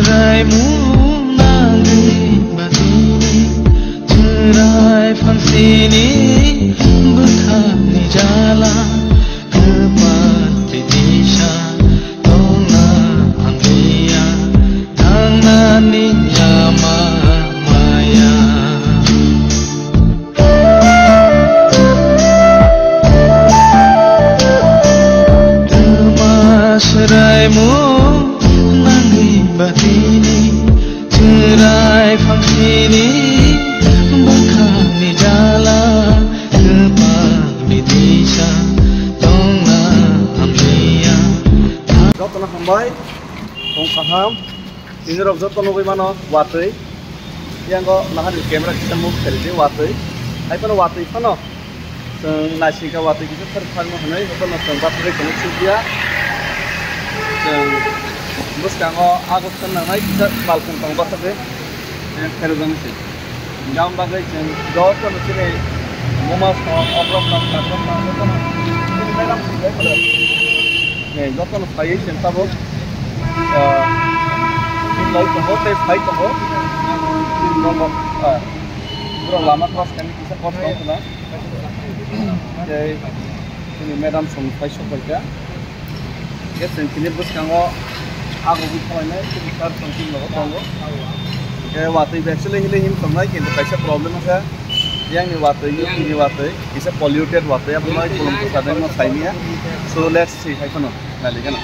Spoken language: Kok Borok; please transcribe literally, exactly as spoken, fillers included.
Raimung nangwi batini, chwrai phangsini bwkhakni jala, kwpal tisa tongna hamliya, thangnani lama maya. Twma swraimung nangwi batini, chwrai phangsini bwkhakni jala, kwpalni tisa tongna hamliya. Jotono hambai, tong kaham. Tini rok joto nugwi mano watwi. Yango nahani camera kisa move khairi di watwi. Hai phano watwi phano. Chwng naisingkha watwi kisa thar pharma hwnwi, joto no chwng batwi khaini sukya. Chwng bwskango agok tong nangnai kisa balkung tong bwsakhe. Khairok jani se. Gam bagwi chwng joto no chini muma song, obrok song, nakrok song, joto no chini madam song bai khwlai. Nei, joto no phaiwi chwng tabuk, ah, chwng lai tongo, tei phai tongo. Chini borok, ah, borok lama cross khaini kisa kok tong khna. Tei chini madam song phai sok bai kha. Hingke chwng tini bwskango agogwi khwlainai chini sir tongthim nogo tongo. Hingke watwi bai actually hili him tongnai kintu kaisa problem wngkha. Yang ni watwi, yang ni watwi, kisa polluted watwi, abono kulum kwchajak no saimanya. So let's see, hai phano nailaigano.